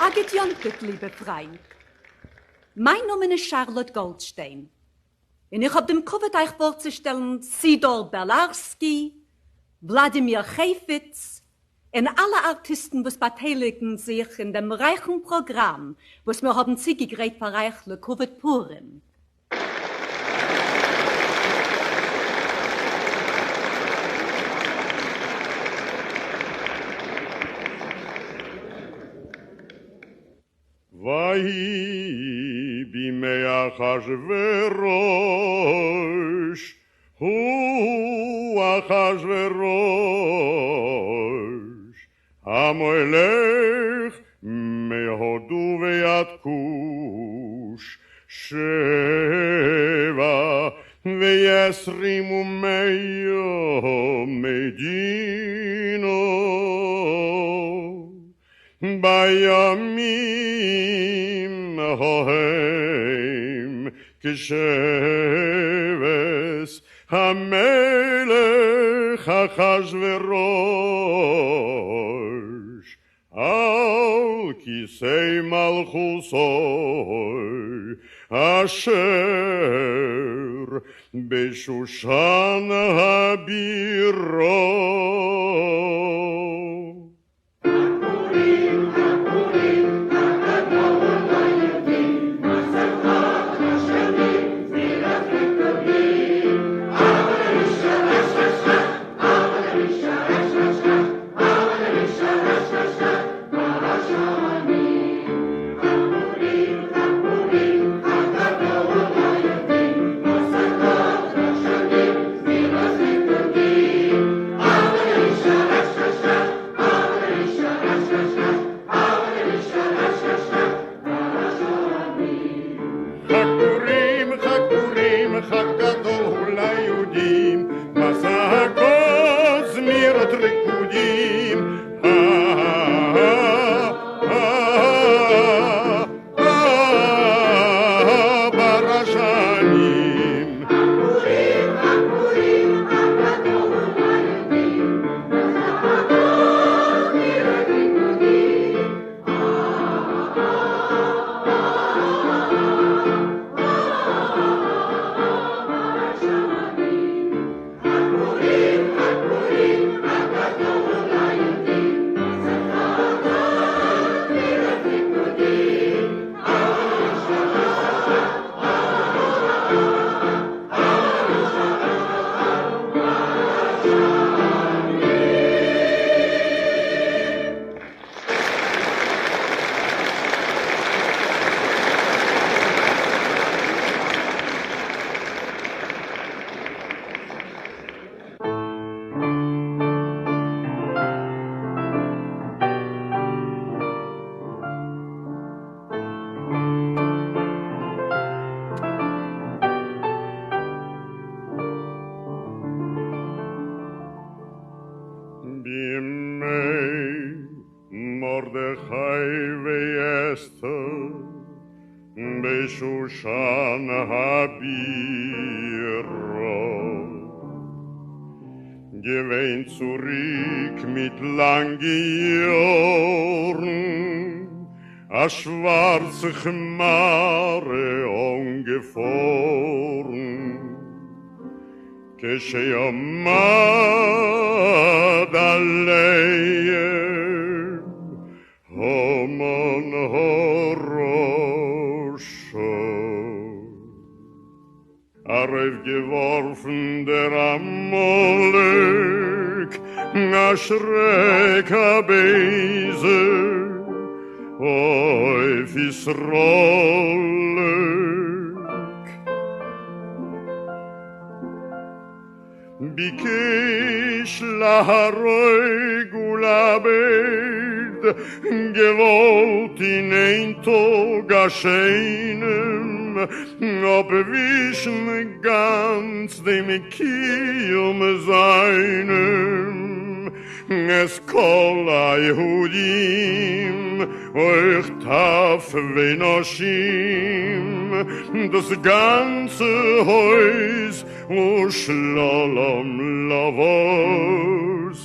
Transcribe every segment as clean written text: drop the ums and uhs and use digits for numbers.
א גוט יום טוב ליבע פריינט. מיין נאמען איז שארלאט גאלדשטיין, און איך האב דעם כבוד אייך פארצושטעלן סידאר בעלארסקי, וולאדימיר חייפץ, און אלע ארטיסטן וואס באטייליגן זיך אין דעם רייכן פראגראם וואס מיר האבן צוגעגרייט פאר אייך לכבוד פורים. ויהי בימי אחשורוש, הוא אחשורוש, המולך מהודו ועד כוש, 27 ומאה מדינה. בימים ההם כשבס המלך אחשורוש על כסא מלכותו אשר בשושן הבירה. חג פורים, חג פורים, חג גדול הוא ליהודים, מסכות, זמירות, ריקודים. ברשנים. בימי מרדכי ואסתר בשושן הבירה געווען צוריק מיט לאנגע יארן א שווארצע כמארע אנגעפארן כשעמד עליהם המן הרשע. ארויפגעווארפן דער עמלק א שרעק א בייזע אויף ישראל'ק. ביקש להרוג ולאבד, געוואלט אין איין טאג א שיינעם אפווישן גאנץ דעם קיום זיינעם, את כל היהודים אויך טף ונשים, דאס גאנצע הויז ושללם לבוז.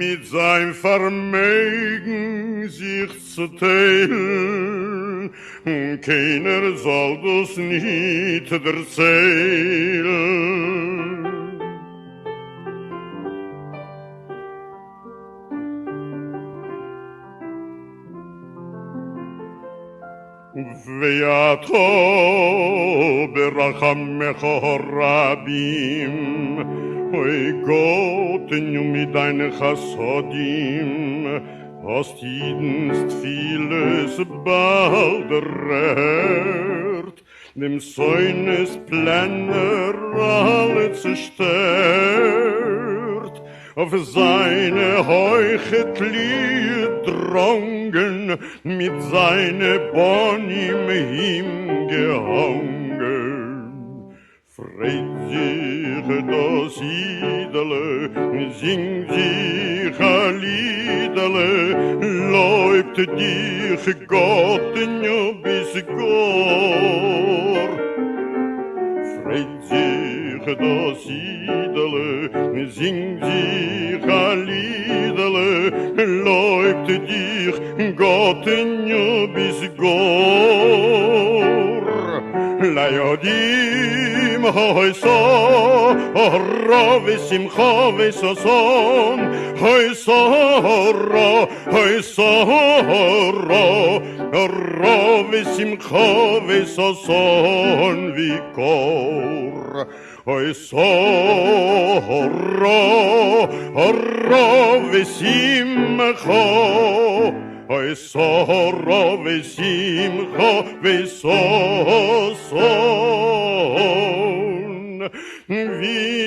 מיט זיין פארמעגן זיך צוטיילן, און קיינער זאל דאס ניט דערציילן. ואתה ברחמיך הרבים, אוי גאטעניו מיט דיינע חסדים, האסט אידנס תפילות באלד דערהערט, דעם שונא'ס פלענער אלע צושטערט, אויף זיינע הויכע תליה דראנגען, מיט זיינע בנים אים געהאנגען. פרייט זיך דאס אידעלע, זינגט זיך א לידעלע, לויבט דיך גאטעניו ביז גאר. פרייט זיך דאס אידעלע, זינגט זיך א לידעלע, לויבט דיך גאטעניו ביז גאר. ליודעים הושענא רבה שמחה וששון, הושענא הושענא רבה שמחה וששון ויקר, הושענא רבה שמחה, הושענא ושמחה וששון ויקר.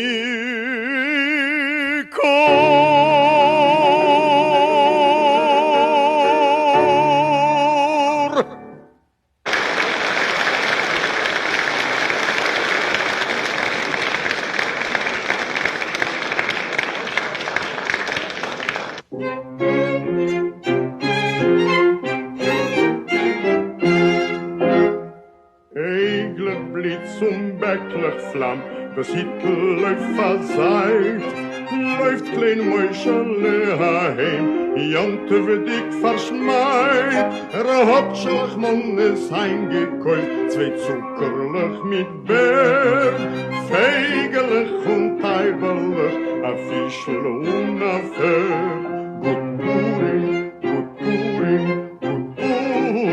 אייגלעך בליץ און בעקלעך פלאם, דאס היטל אויף א זייט, לויפט קליין משה'לע אהיים, יום-טוב'דיג פארשמייט, ער האט שלח מנות איינגעקויפט, צוויי צוקערלעך מיט בערד, פייגעלעך און טייבעלעך, א פישל און א פערד, גוט פורים, גוט פורים, גוט פורים.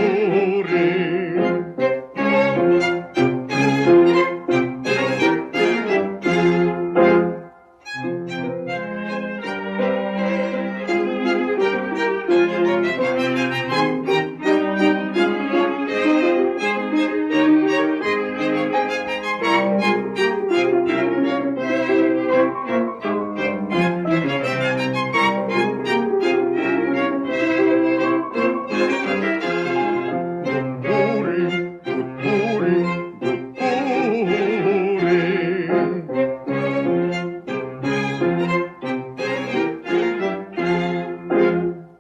גוט פורים, גוט פורים, גוט פורים.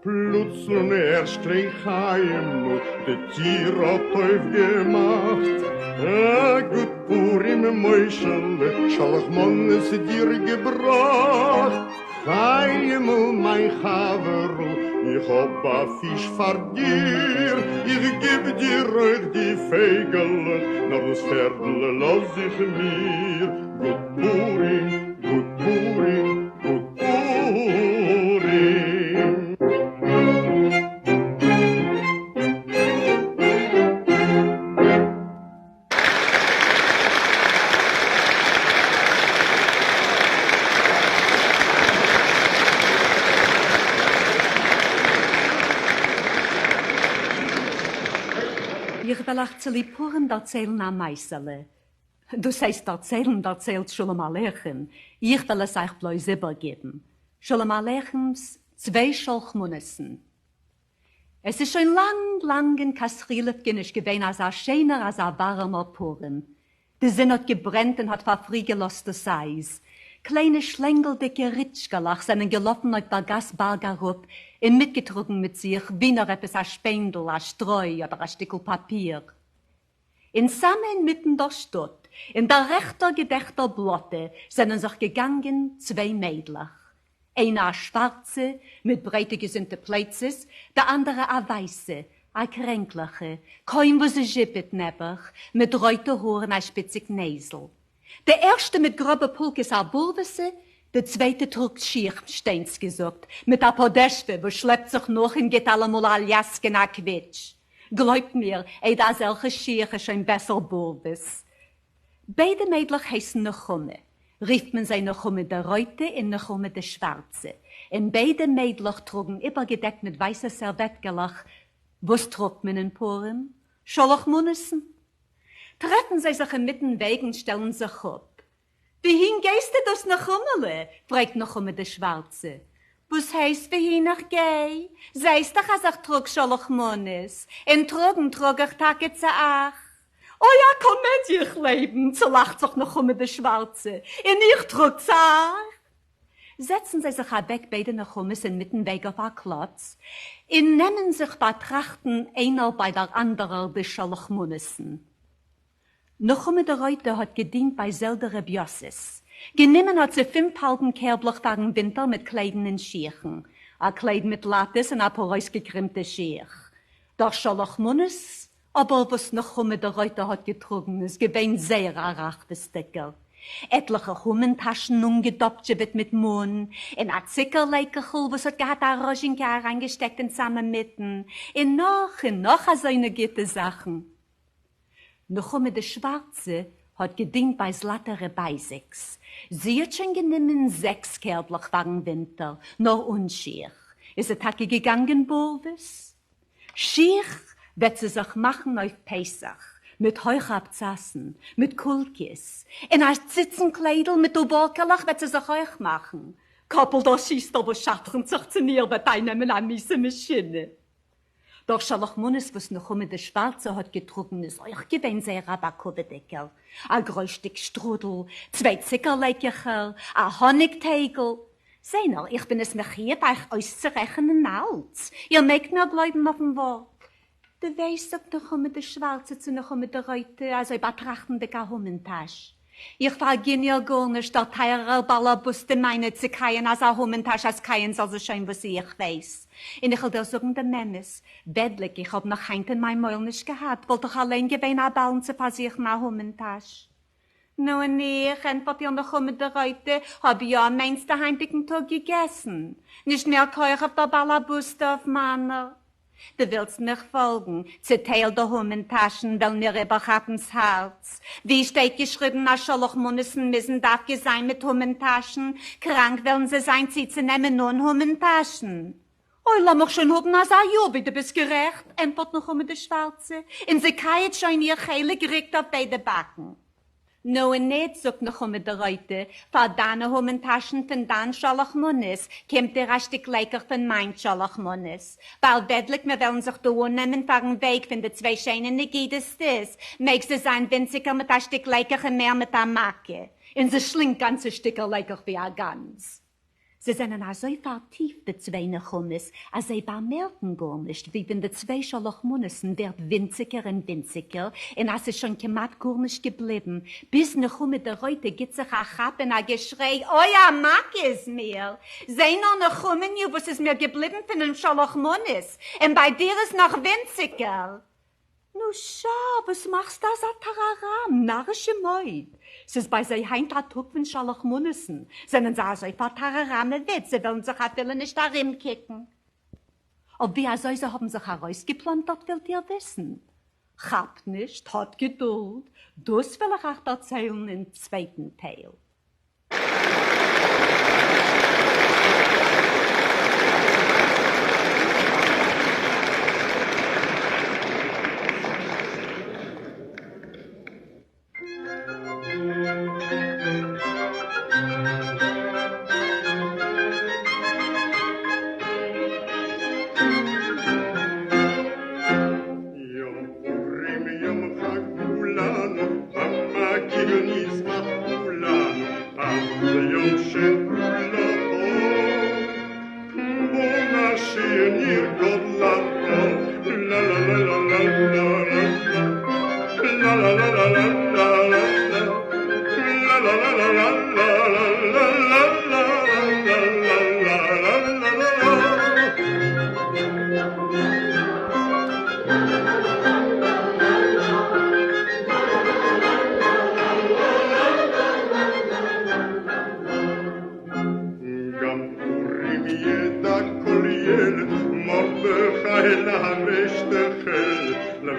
פלוצלונג ערשט קליין חיימ'ל די טיר האט אויפגעמאכט, א גוט פורים משה'לע, שלח מנות דיר געבראכט. חיימ'ל מיין חבר'ל, איך האב א פיש פאר דיר, איך גיב דיר אויך די פייגעלעך, נאר דאס פערדל לאז איך מיר. גוט פורים, גוט פורים, גוט פורים. איך וועל אייך צוליב פורים דערציילן א מעשה'לע. דאס הייסט דערציילן דערציילט שלום עליכם, איך וועל עס אייך בלויז איבערגעבן. שלום עליכם'ס צוויי שלחמנות'ן. עס איז שוין לאנג לאנג אין כתרילעווקע נישט געווען אזא שענער אזא ווארעמער פורים. די זון האט געברענט און האט פאר פרי געלאזט דאס אייז. קליינע שלענגלדיגע ריטשקעלעך זענען געלאפן אויף דער גאס בארג אראפ און מיטגעטראגן מיט זיך ווי נאר עפעס א שפענדל, א שטרוי אדער א שטיקל פאפיר. אין סאמע אינמיטן דער שטאט, אין דער רעכטער געדעכטער בלאטע, זענען זיך געגאנגען צוויי מיידלעך. איינע א שווארצע מיט ברייטע געזונטע פלייצעס, די אנדערע א ווייסע, א קרענקליכע, קוים וואס זי זשיפעט נעבעך, מיט רויטע האר און א שפיציג נעזל. די ערשטע מיט גראבע פולקעס א בארוועסע, די צווייטע טראגט שיך, מישטיינס געזאגט, מיט א פאדעשווע וואס שלעפט זיך נאך און גיט אלעמאל א ליאסק און א קוויטש. גלויבט מיר, איידער אזעלכע שיך איז שוין בעסער בארוועס. ביידע מיידלעך הייסן נחמה, רופט מען זיי נחמה די רויטע און נחמה די שווארצע, און ביידע מיידלעך טראגן איבערגעדעקט מיט ווייסע סערוועטקעלעך, וואס טראגט מען אין פורים? שלח מנות'ן. טרעפן זיי זיך אינמיטן וועג און שטעלן זיך אפ. וואוהין גייסטו דאס נחמה'לע? פרעגט נחמה די שווארצע. וואס הייסט וואוהין איך גיי? זעהסט דאך אז איך טראג שלח מנות, און טראגן טראג איך טאקע צו אייך. אוי א קאמעדיע כ'לעבן, צולאכט זיך נחמה די שווארצע, און איך טראג צו אייך. זעצן זיי זיך אוועק ביידע נחמות אינמיטן וועג אויף א קלאץ, און נעמען זיך באטראכטן איינער ביי דער אנדערער די שלח מנות'ן. נחמה די רויטע האט געדינט ביי זעלדע ר' יאסעס. גענומען האט זי פינף האלבן קערבלעך פארן ווינטער מיט קליידן און שיכן. א קלייד מיט לאטעס און א פאר אויסגעקרימטע שיך. דער שלח מנות אבער וואס נחמה די רויטע האט געטראגן איז געווען זייער א רחבות'דיגער. עטליכע המן-טאשן אנגעדאפטשעוועט מיט מאן, און א צוקער לעקעכל וואס האט געהאט א ראזשינקע אריינגעשטעקט אין סאמע מיטן, און נאך און נאך אזוינע גוטע זאכן. נחמה די שווארצע האט געדינט ביי זלאטע ר' אייזיקס. זי האט שוין גענומען זעקס קערבלעך פארן ווינטער, נאר אן שיך. איז זי טאקע געגאנגען בארוועס. שיך וועט זי זיך מאכן אויף פסח, מיט הויכע אבצאסן, מיט קולקעס, און א ציצן קליידל מיט אובארקעלעך וועט זי זיך אויך מאכן. קאפל דער שוסטער וואס שדכנ'ט זיך צו מיר וועט אייננעמען א מיתה משונה. דער שלח מנות וואס נחמה די שווארצע האט געטראגן איז אויך געווען זייער א בכבוד'יגער, א גרויס שטיק שטרודל, צוויי צוקער לעקעכער, א האניג טייגל. זע נאר, איך בין עס מחויב אייך אויסצורעכענען אלץ, איר מעגט מיר גלויבן אויפן ווארט. דו ווייסט, זאגט נחמה די שווארצע צו נחמה די רויטע, אזוי באטראכטנדיג א המן-טאש, איך פארגין איר גארנישט, דער טייערער באלעבאסטע מיינע, צו קייען אזא המן-טאש אז קייען זאל זי שוין וואס איך ווייס. און איך וועל דיר זאגן דעם אמת, וועדליג איך האב נאך היינט אין מיין מויל נישט געהאט, וואלט איך אליין געווען א בעלן צו פארזוכן א המן-טאש. נו און איך, ענטפערט איר נחמה די רויטע, האב יא מיינסטו היינטיגן טאג געגעסן? נישט מער כח אויף דער באלעבאסטע אויף מיינער. דו ווילסט מיך פאלגן, צעטייל די המן-טאשן, וועלן מיר איבערכאפן ס'הארץ. ווי שטייט געשריבן אז שלח מנות'ן מוזן דווקא זיין מיט המן-טאשן? קראנק וועלן זיי זיין צוצונעמען אן המן-טאשן. אוי לאמיך שוין האבן אזא יאר ווי דו ביסט גערעכט, ענטפערט נחמה די שווארצע, און זי קייעט שוין איר חלק רוקט אויף ביידע באקן. נו און ניט, זאָגט נחמה די רויטע, פֿאַר דײַנע המן-טאַשן פֿון דײַן שלח-מנות קומט דיר אַ שטיק לעקעך פֿון מײַן שלח-מנות, ווײַל וועדליק מיר וועלן זיך דאָ אָננעמען פֿאַרן וועג פֿון די צוויי שיינע נגידיתטעס, מעג זי זײַן ווינציקער מיט אַ שטיק לעקעך און מער מיט אַ מכה. און זי שלינגט גאַנצע שטיקער לעקעך ווי אַ גאַנדז. זיי זענען אזוי פארטיפט די צוויי נחמות אז זיי באמערקן גארנישט ווי פון די צוויי שלח מנות'ן ווערט ווינציגער און ווינציגער און אז ס'איז שוין כמעט גארנישט געבליבן ביז נחמה די רויטע גיט זיך א כאפ און א געשריי אוי א מכה איז מיר! זע נאר נחמה'ניו וואס איז מיר געבליבן פונעם שלח מנות און ביי דיר איז נאך ווינציגער! נו שאַ, וואָס מאַכסטו אַזאַ טאַראַראַם, נאַרישע מויד? ס'איז בײַ זיי הײַנט אַ טאָג פֿון שלח-מנותן, זענען זיי אַזוי פֿאַרטאַראַראַמעוועט, זיי וועלן זיך אַפֿילו נישט אַרומקוקן. אויף ווי אַזוי זיי האָבן זיך אַרויסגעפּלאָנטערט ווילט איר וויסן? כאַפּט נישט, האָט געדולד, דאָס וועל איך אײַך דערציילן אין צווייטן טייל. יום פורים יום חג הוא לנו, במקהיל נשמח כולנו.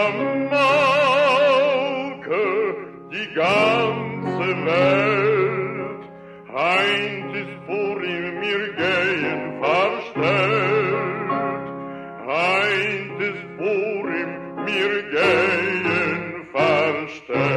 אַ מלכּה די גאַנצע וועלט. הײַנט איז פּורים, מיר גייען פֿאַרשטעלט. הײַנט איז פּורים, מיר גייען פֿאַרשטעלט.